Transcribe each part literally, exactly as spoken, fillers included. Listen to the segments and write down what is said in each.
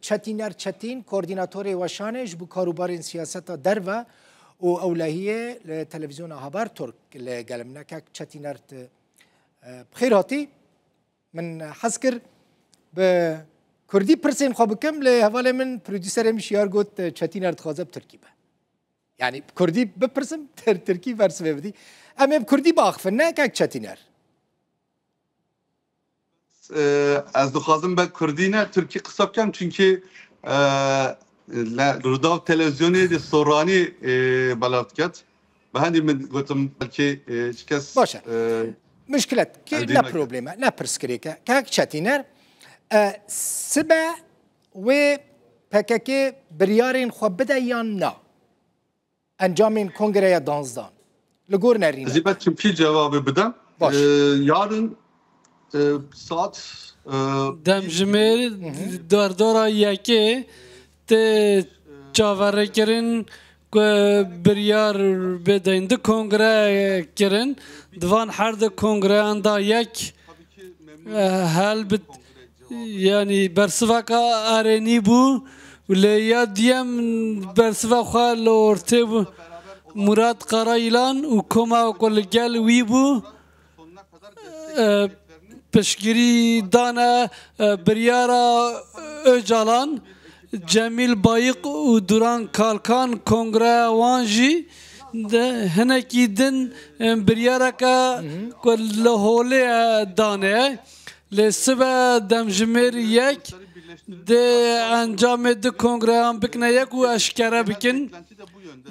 Çetîner Çetîn, koordînatorê Weşanê ji bo karûbarên siyaseta derve û ewlehiyê li televîzyona Habertürk li gel min e. Kek Çetîner, tu, e, bi xêr hatî. Min hez kir bi kurdî pirsên xwe bikim, lê hevalê min, prodûserê min Şiyar got, e, Çetîner dixwaze bi tirkî be. Yani bi kurdî bipirsim, tir-, tirkî bersivê bidî. Em ê bi kurdî biaxifin, ne kek Çetîner? Ee, ez dixwazim be kurdî ne, tirkî qisa bikem, çünkü, e, le Rûdaw televîzyonê di soranî, e, belav diket. Bi hendî min gotim belkî, e, çi kes, Baş e. e, Muşkilet ki, ne probleme, ne pirsgirêke. Kek Çetîner, e, sibe wê P K K biryarên xwe bide yan na? Encamên kongreya danzdan. Li gor nerîne. Ez ê be çimkî cevabê bidem. Baş. Ee, yarın, e, saat, e, Demjimêr derdora yekê tê çaverêkirin ku biryar bê deyn di kongre kirin. Di van her di kongreyan de yek, e, helbit, yanî bersiveka erênî bû û lê ya diyem bersiva xwe li ortê bû. Murat Karayilan û koma ku li gel wî bû, e, piştgirî dane, e, biryara Ocalan, Cemîl Bayik û Duran Kalkan kongreya wan jî de hinekî din, e, biryareke ku li holê, e, dane. Lê sibe demjimêr yek dê encamê di kongreyan bikine yek û eşkere bikin.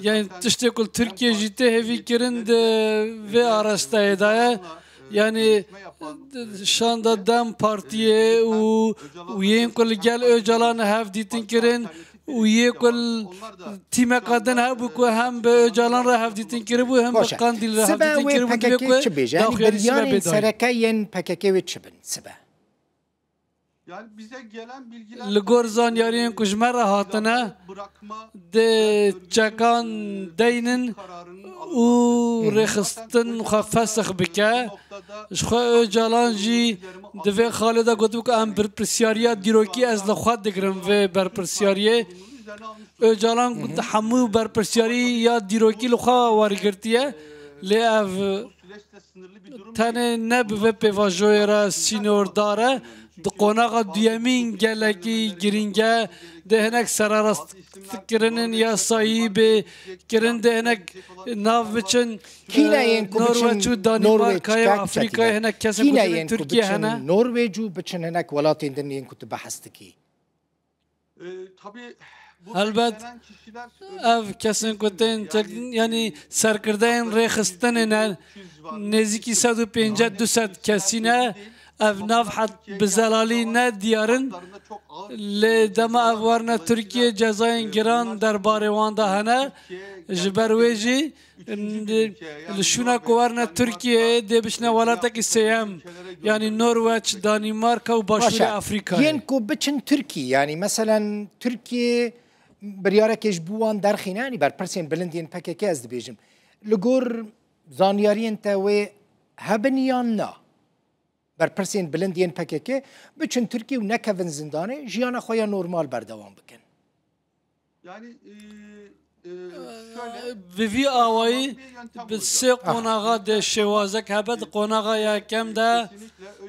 Yanî tiştê ku li Tirkiye jî tê hêvî kirin di vê arasteyê de ye. Yanî şanda DEM Partiyê û, û yên ku li gel Ocalan hevdîtin kirin û yê ku li tîmeka din hebû ku hem bi Ocalan re hevdîtin kiribû, hem bi Qandîl re hevdîtin kiribû, divê ku daxuyanî sibe bê dayîn. Sibe wê P K K çi bêje? Yanî biryarên sereke yên P K K wê çi bin sibe? Li gor zanyariyên ku ji me re hatine, dê çekan deynin û rêxistin xwe fesix bike. Ji xwe Ocalan jî di vê xalê de gotibû ku em berpirsyariya dîrokî ez li xwe digirim vê berpirsyariyê. Ocalan hemû berpirsyariya dîrokî li xwe wergirtiye, lê ev tenê ne bi vê pêvajoyê re sînordar e, di qonaxa duyemîn gelekî girîng e, dê hinek sererastkirinên yasayî bê kirin, dê hinek nav biçin, Kî ne yên ku biçin Norweç û Danimarkayê û Afrîkayê hinek kesên ku dibin Tirkiye hene. Norweç û biçin hinek welatên din yên ku tu behs dikî? Helbet ev kesên ku tên, yanî serkirdeyên rêxistinê ne, nêzîkî sed û pêncî du sed kesî ne, ev nav het bi zelalî ne diyar in. Lê dema ev werine Tirkiye, cezayên giran derbarê wan de hene. Ji ber wê jî li şûna ku werine Tirkiyeyê dê biçine welatekî sêyem, yanî Norweç, Danîmarka û Başûrê Afrîkayê. Yên ku biçin Tirkî, yanî meselen Tirkiye biryarekê ji bo wan derxîne, yanî berpirsên bilind yên P K K ez dibêjim. Li gor zanyariyên te wê hebin yan na? Berpirsên bilind yên P K K biçin Tirkî û nekevin zindanê, jiyana xwe ya normal berdewam bikin. Yani, e, e, şöyle, Bi vî awayî bi sê qonaxa dê şêwazek hebe. Di qonaxa yekem de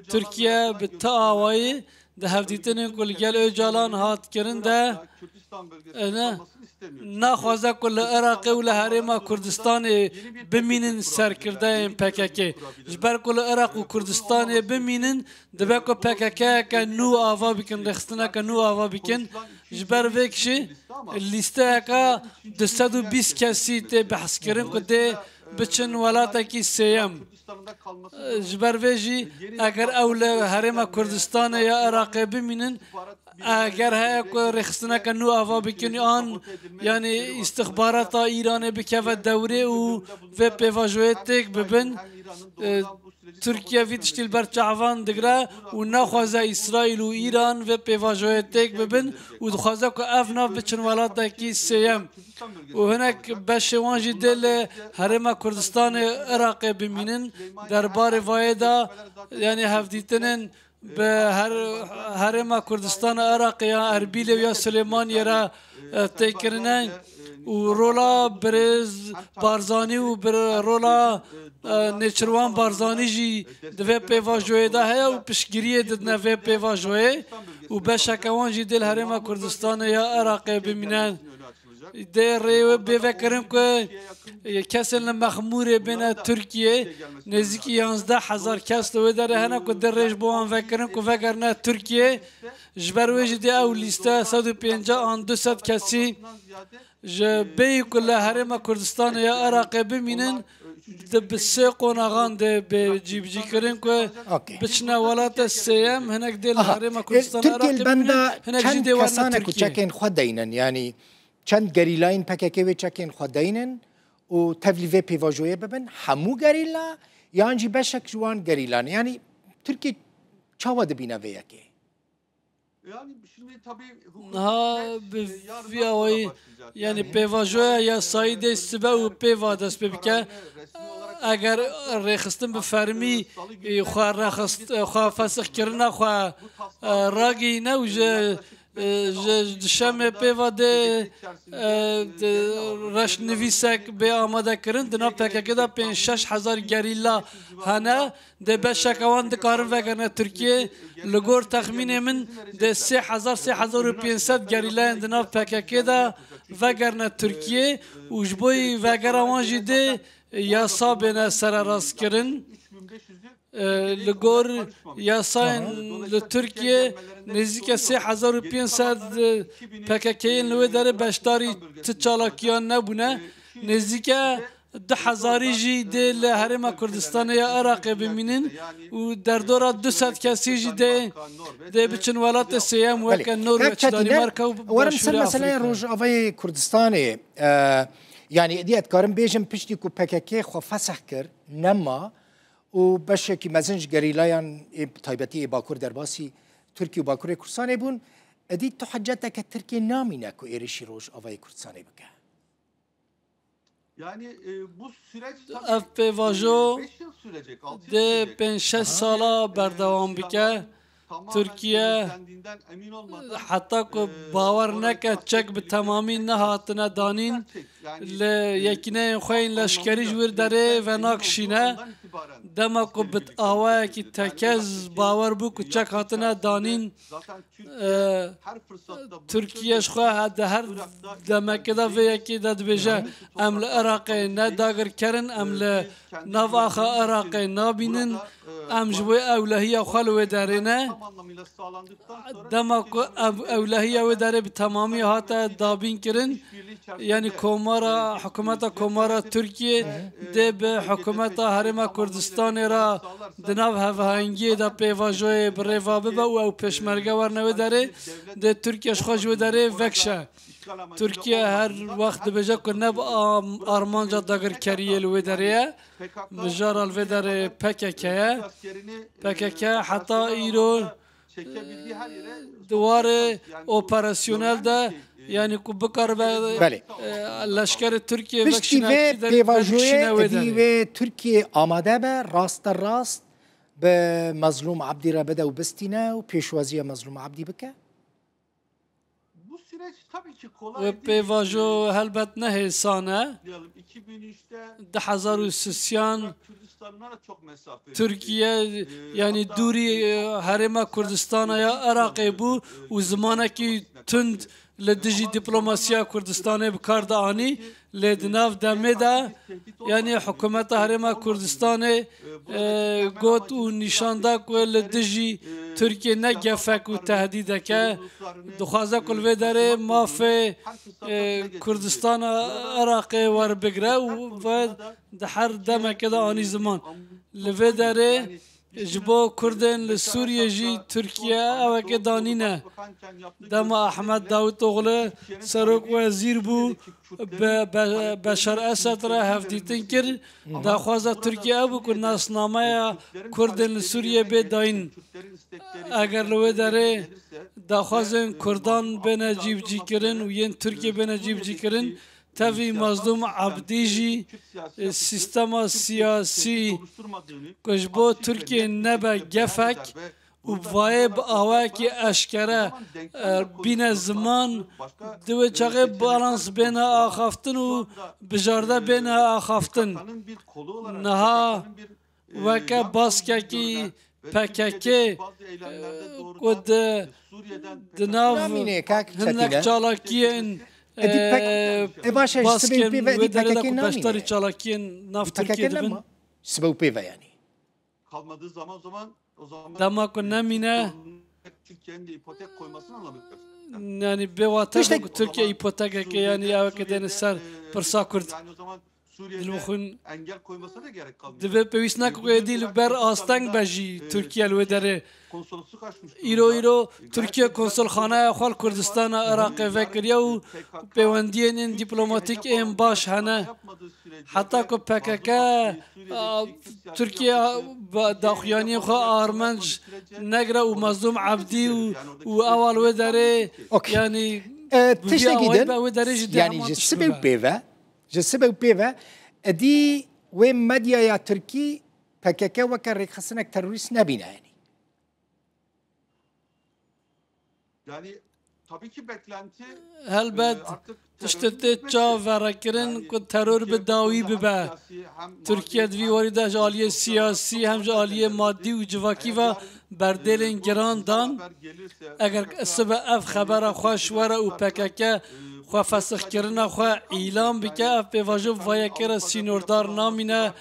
Tirkiye bi ti awayî di hevdîtinên ku li gel Ocalan hat kirin de, e, ne, naxwaze ku li Iraqê û li Herêma Kurdistanê bimînin serkirdeyên P K K. Ji ber ku li Iraq û Kurdistanê bimînin, dibe ku P K K-yeke nû ava bikin, rêxistineke nû ava bikin. Ji ber vê kişî lîsteyeke du sed û bîst kesî tê behskirin ku dê biçin welatekî sêyem. Ji ber vê jî eger ew li Herêma Kurdistanê ya Iraqê bimînin, eger heye ku rêxistineke nû ava bikin an, yanî îstixbarata Îranê bikeve dewrê û vê pêvajoyê têk bibin, e, Tirkiye vî tiştî li ber çavan digire û naxwaze Îsraîl û Îran vê pêvajoyê têk bibin û dixwaze ku ev nav biçin welatekî sêyem. Û hinek beşê wan jî dê li Herêma Kurdistanê Iraqê bimînin. Derbarê vayê de, yanî hevdîtinên bi her, Herêma Kurdistana Iraqê ya Erbîlê û ya Silêmaniyê re, e, tê kirine û rola birêz Barzanî û bir-, rola, e, Nêçirwan Barzanî jî di vê pêvajoyê de heye û piştgiriyê didine vê pêvajoyê û beşeke wan jî dê li Herêma Kurdistanê ya Iraqê bimîne. Dê rê wê bê vekirin ku, e, kesên li Mexmûrê bêne Tirkiyê, nêzîkî yanzdeh hezar kes li wê derê hene ku dê rê ji bo wan vekirin ku vegerine Tirkiyê. Ji ber wê jî dê ew lîste sed û pêncah an du sed kesî ji bêyî ku li Herêma Kurdistanê ya Iraqê bimînin, di bi sê qonaxan dê bê cîbicîkirin ku Okey. biçine welatê sêyem, hinek dê li Aha. Herêma E, Kurdistanê Tirkiye Iraqê li benda bimînin, hinek jî çend dê werine kesane ku Tirkiyê. çekên xwe deynin, yanî çend gerîlayên P K K wê çekên xwe deynin û tevlî vê pêvajoyê bibin, hemû gerîla yan jî beşek ji wan gerîla ne? Yanî Tirkiye çawa dibîne vê yekê? Niha bi vî awayî, yanî pêvajoya yasayî dê sibe û pêva dest pê bike. Eger rêxistin bi fermî, e, xwe rexist, e, xwe fesixkirina xwe, e, ragihîne û ji, e, ji duşemê pêva dê, e, de reşnivîsek bê amade kirin, di nav P K K de pênc şeş hezar gerîla hene. Dê beşeke wan dikarin vegerine Tirkiyê. Li gor texmînê min dê sê hezar, sê hezar û pênc sed gerîlayên di nav P K K de vegerine Tirkiyê û ji bo yî vegera wan jî dê yasa bêne sererastkirin. E, li gor yasayên li Tirkiyê nêzîke sê hezar û pênc sed P K K'yên li wê derê beşdarî ti çalakiyan nebûne. Nêzîke du hezarî jî dê li Herêma Kurdistanê ya Iraqê bimînin û derdora du sed kesî jî dê, dê biçin welatê sêyem Belê. weke Norweç, Kak Çetîner, Danimarka û werim ser Başûrê meseleyê Afrîka. Rojavayê Kurdistanê. E, yanî, êdî ez dikarim bêjim, piştî ku P K K xwe fesih kir, nema û beşekî mezin ji gerîlayan ê, bi taybetî ê Bakur derbasî Tirkiye û Bakurê Kurdistanê bûn, êdî tu hiceteke Tirkiye namîne ku êrişî Rojavayê Kurdistanê bike. Ev pêvajo dê pênc şeş sala berdewam bike. Tirkiye heta ku bawer neke çek bi temamî nehatine danîn, li yekîneyên xwe yên leşkerî ji wî derê venakişîne. Dema ku bi awayekî tekez bawer bû ku çek hatine danîn, E, Tirkiye ji xwe he-, di her demekê de vê yekê de dibêje, em li Iraqê ne dagirker in, em li nav axa Iraqê nabînin, em ji wê ewlehiya xwe li wê derê ne. Dema ku ev ewlehiya wê derê bi temamî hate dabîn kirin, yanî komara, hikûmeta komara Tirkiye dê bi hikûmeta Herêma Kurdistanê re di nav hevahengiyê de pêvajoyê bi rê ve bibe û ew pêşmerge werne wê derê, dê Tirkiye ji xwe ji wê derê vekişe. Tirkiye her wext dibêje ku ne bi am-, armanca dagirkeriyê li wê derê ye, mijara li vê derê P K K ye. P K K heta îro di warê operasyonel de, yanî ku bikaribe, Belê. e, leşkerê Tirkiye Piştî vekişîne vê kî der-, pêvajoyê vekişîne wê êdî derê. Wê Tirkiye amade be, raste rast bi Mezlûm Ebdî re bide û bistîne û pêşwaziya Mezlûm Ebdî bike? Wê pêvajo helbet ne hêsan e. Di hezar û sisiyan Tirkiye, yanî dûrî, e, Herêma Kurdistana ya Iraqê bû û zimanekî tund li dijî diplomasiya Kurdistanê bi kar dianî. Lê di nav demê de, yanî hikûmeta Herêma Kurdistanê, e, got û nîşan da ku li dijî Tirkiye ne gefek û tehdîdek e. Dixwaze ku li vê derê mafê, e, Kurdistana Iraqê werbigre û ve di her demekê de anî ziman. Li vê derê ji bo Kurdên li Sûriyê jî Tirkiye ewekê danîne. Dema Ahmet Davutoğlu serok wezîr bû, be-, be-, Beşar Esed re hevdîtin kir, daxwaza Tirkiye ew bû ku nasnameya Kurdên li Sûriyê bê dayîn. Eger li wê derê daxwazên Kurdan bêne cîbicîkirin û yên Tirkiye bêne cîbicîkirin, tevî Mazlûm Ebdî jî, e, sîstema siyasî ku ji bo Tirkiye nebe gefek û bi vayê bi awayekî eşkere, e, bîne ziman, di wê çaxê balans bêne axaftin û bijarde bêne axaftin. Niha weke baskekî P K K, e, ku di, di nav Namîne kak hinek çetîne. Çalakiyên, Edî pek-, e, e, baş e, ji sibê baskên pê ve wê edî derê de P K K ku namîne. Beşdarî çalakiyên nav Tirkiyê dibin. Sibê pê ve yanî. Kalmadığı zaman, zaman, o zaman Dema ku nemîne, Türkiye'nin de ipotek koymasını anlamıyoruz. Yani bê wate Tiştek- ku Tirkiye îpotekeke, yani ew ke dêne ser pirsa Kurd. Yani o zaman Suriye'de engel koymasına da gerek kalmıyor. Divê pêwîst neke ku êdî li ber asteng be jî Tirkiye li wê derê. Konsolosluk açmış durumda. Îro, îro Tirkiye konsolxanaya xwe li Kurdistana Iraqê vekiriye û pêwendiyên ên dîplomatîk ên baş hene. Heta ku P K K, a, Tirkiye, a, daxuyaniyên xwe armanc negire û Mazlûm Ebdî û, û ewa li wê derê, Okey. yanî, E, bi vî tiştekî awayî din, be, wê derê jî dê yanî heman ji tişt sibê bibe. Pê ve, ji sibê pê ve, edî wê medyaya Tirkî P K K weke rêkxistinek terorîst nebîne, yanî. Yani, tabii ki beklenti, Helbet, e, artık tiştê tê çaverêkirin ku teror bi dawî bibe. Tirkiye di vî warî de ji aliyê siyasî hem ji aliyê madî û civakî ve berdêlên giran dan. Eger sibe ev xebera xweş were û P K K xwe fesixkirina xwe îlan bike, ev pêvajo bi vayekê re sînordar namîne.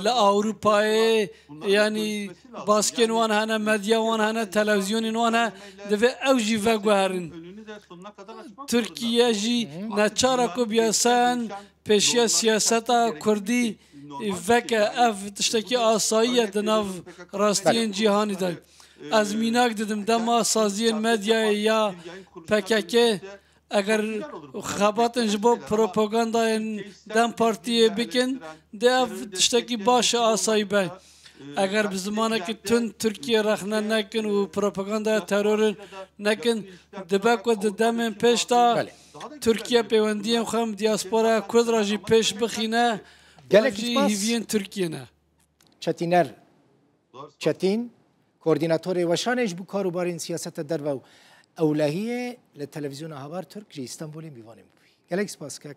Li Ewropayê, yanî, baskên wan hene, medya wan hene, televîzyonên wan hene, divê ew jî veguherin. Tirkiye jî neçar e ku bi yasayan pêşiya siyaseta Kurdî veke, ev tiştekî asayî ye di nav rastiyên cîhanî de. Ez mînak didim dema saziyên medyayê ya P K K, eger xebatên ji bo propagandayên DEM Partiyê bikin, dê ev tiştekî baş e, asayî be. Eger bi zimanekî tund Tirkiye rexne nekin û propagandaya terorê nekin, dibe ku di demên pêş de Belê. Tirkiye pêwendiyên xwe em diasporaya Kurd re jî pêş bixîne. Gelek Ev jî spas. Hîviyên Tirkiye ne. Çetîner Çetîn, koordînatorê weşanê ji bo karûbarên siyaseta derve û ewlehiyê li Televîzyona Haber Türk ji Îstanbulê mîvanê min bûyî. Gelek spas kek